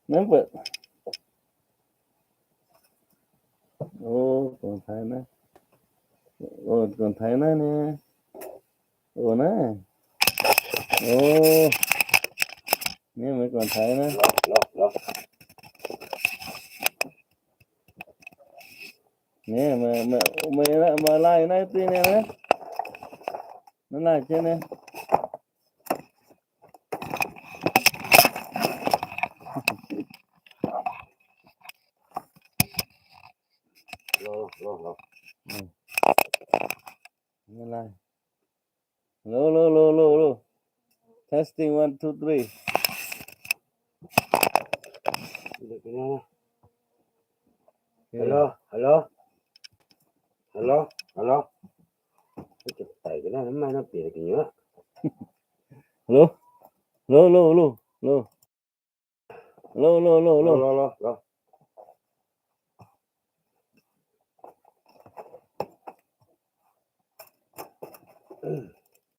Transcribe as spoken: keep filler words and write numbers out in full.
Number. Oh, kon thai na. Oh, kon thai na ne. Oh, na. Oh. Ne, me kon thai na. Lo, lo, lo. Ne, me, me, me, me lai na ti ne na. Na lai che ne. Lo, lo, lo. Hmm. Hello, hello, hello, hello. Testing, one, two, three. Hello, hello. Hello, hello. Hello? Hello, hello, hello, hello. Hello, hello, hello, hello. Hello, hello, hello.